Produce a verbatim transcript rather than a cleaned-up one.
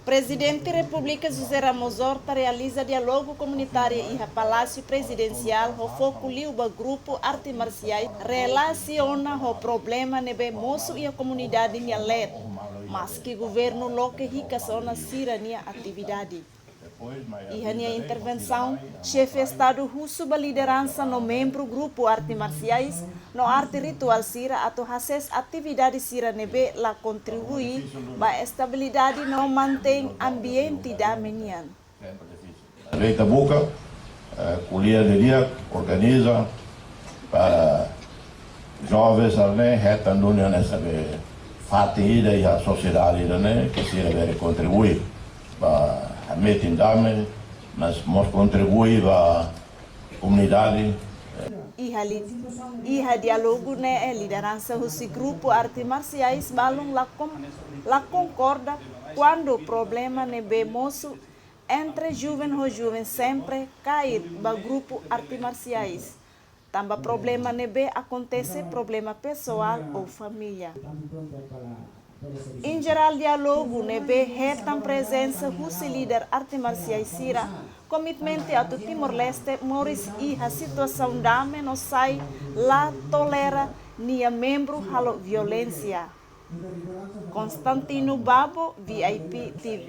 Prezidente Repúblika José Ramos Horta realiza diálogu komunitáriu iha Palásiu Prezidensiál ho foku liu ba grupu arte marsiais relasiona ho problema ne'ebé mosu iha komunidade nia leet, maski governu loke hikas ona sira-nia atividade. Iha nia intervensaun, Xefe Estadu husu ba lideransa no membru grupu arte marsiais no arte rituál sira atu hasees atividade sira ne'ebé la kontribui ba estabilidade no mantein ambiente dame nian. Rei Tabuka, eh, ko'alia didi'ak, organiza para jovens ne'e hetan duni hanesan be fatin ida iha sosiedade ida-ne'e, ke sira bele kontribui ba hametin dame, mas mós kontribui ba komunidade. Iha li-, iha diálogu ne'e lideransa husi grupu arte marsiais balun la kon-, la konkorda kuandu problema ne'ebé mosu entre joven ho joven sempre kaer ba grupu arte marsiais. Tanba problema ne'ebé akontese problema pesoál ou família. Em geral, diálogu ne'ebé hetan prezensa husi líder arte marsiais sira, komitmentu atu Timor-Leste moris iha situasaun dame no sai la tolera nia membru halo violénsia. Constantino Babo, V I P T V.